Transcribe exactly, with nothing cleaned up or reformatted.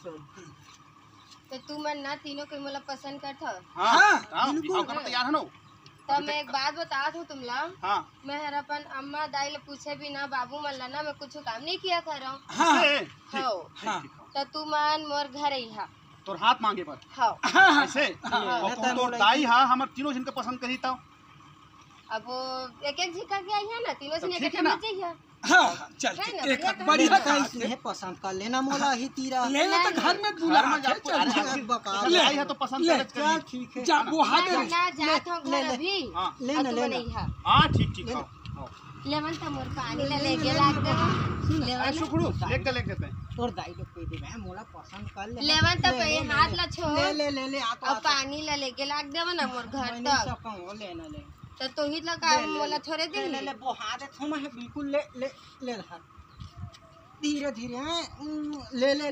तो तुमन ना तीनों के मोला पसंद करथव। हाँ, हाँ, हाँ, बिल्कुल। बिहाव करत तैयार हन। तो मैं एक बात बतात हूँ तुमला। हाँ। मैं हर अपन अम्मा दाई ले पूछे बिना बाबू मन ला ना मैं कुछ काम नहीं किया करव। हाँ। ऐसे? ठीक, हाँ। ठीक, ठीक, हाँ। तो तुमन मोर घर अइहा। तोर हाथ मांगे बर। हाँ। हाँ, हाँ। ऐसे? हाँ। अउ तोर दाई हा हमर तीनों झन के पसंद करही तब? अब वो एक एक झिका के आई है ना, तीनों तो झन ठीक एक है ना? जइहा। हाँ, हाँ, चल, है ठीक, ना, एक बढ़िया हाथ, बढ़िया काम है। पसंद कर लेना मोला ही तीरा। लेना तो घर में बुला घर में के, जा, चल, अरे, चल। आखिर बका ले। आई है तो पसंद ले। कर चल, ठीक है। जा, वो हाथ ना, दे। ना, जात हूँ घर ले, ले। अभी। हाँ। ले अब ना, तुम ले ना। नहीं हा। हाँ, ठीक, ठीक, ले आओ, ना। आओ। लेवन त मोर पानी ला लेके लाग देवा। सुन, लेवन अरे, ना। सुखड़ू, लेके, लेके देते हैं। तोर दाई लोग कोई दे, मैं मोला पसंद कर ले। लेवन त ले, पे ले, ले, हाथ ले। ला छोड़। ले, ले, ले, ले, आ तो, अब आ तो। पानी ला लेके लाग देवा ना मोर घर मैं नहीं तक। सकूँ, ले ना, ले। तो तोही ला का ले, ले, मोला ले। थोड़े ले, ले, दे। ले, वो हाथ है, थोमा है, बिल्कुल ले, ले, ले, ले। धीरे, धीरे, हाँ, उम, ले, ले।